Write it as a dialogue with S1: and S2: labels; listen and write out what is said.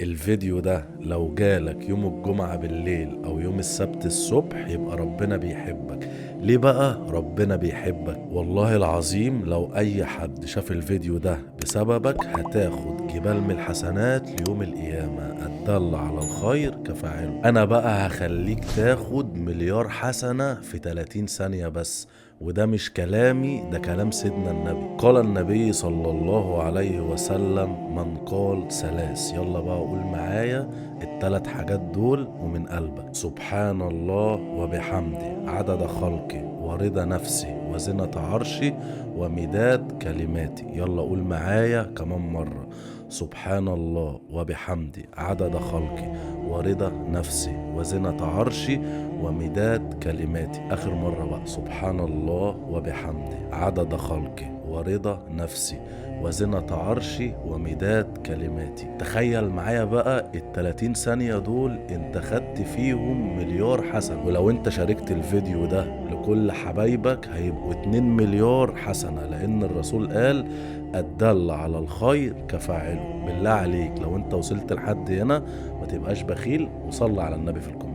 S1: الفيديو ده لو جالك يوم الجمعة بالليل أو يوم السبت الصبح يبقى ربنا بيحبك. ليه بقى ربنا بيحبك؟ والله العظيم لو أي حد شاف الفيديو ده بسببك هتاخد جبال من الحسنات ليوم القيامة. الدل على الخير كفاعله. أنا بقى هخليك تاخد مليار حسنة في 30 ثانية بس، وده مش كلامي، ده كلام سيدنا النبي. قال النبي صلى الله عليه وسلم: من قال ثلاث، يلا بقى قول معايا التلات حاجات دول ومن قلبك: سبحان الله وبحمده عدد خلقي ورضا نفسي وزنة عرشي ومداد كلماتي. يلا قول معايا كمان مرة: سبحان الله وبحمده عدد خلقي ورضا نفسي وزنة عرشي ومداد كلماتي. آخر مرة بقى: سبحان الله وبحمده عدد خلقي ورضا نفسي وزنة عرشي ومداد كلماتي. تخيل معايا بقى ال30 ثانية دول انت خدت فيهم مليار حسنة، ولو انت شاركت الفيديو ده لكل حبايبك هيبقوا 2 مليار حسنة، لان الرسول قال الدل على الخير كفاعله. بالله عليك لو انت وصلت لحد هنا ما تبقاش بخيل وصلي على النبي في ال comment.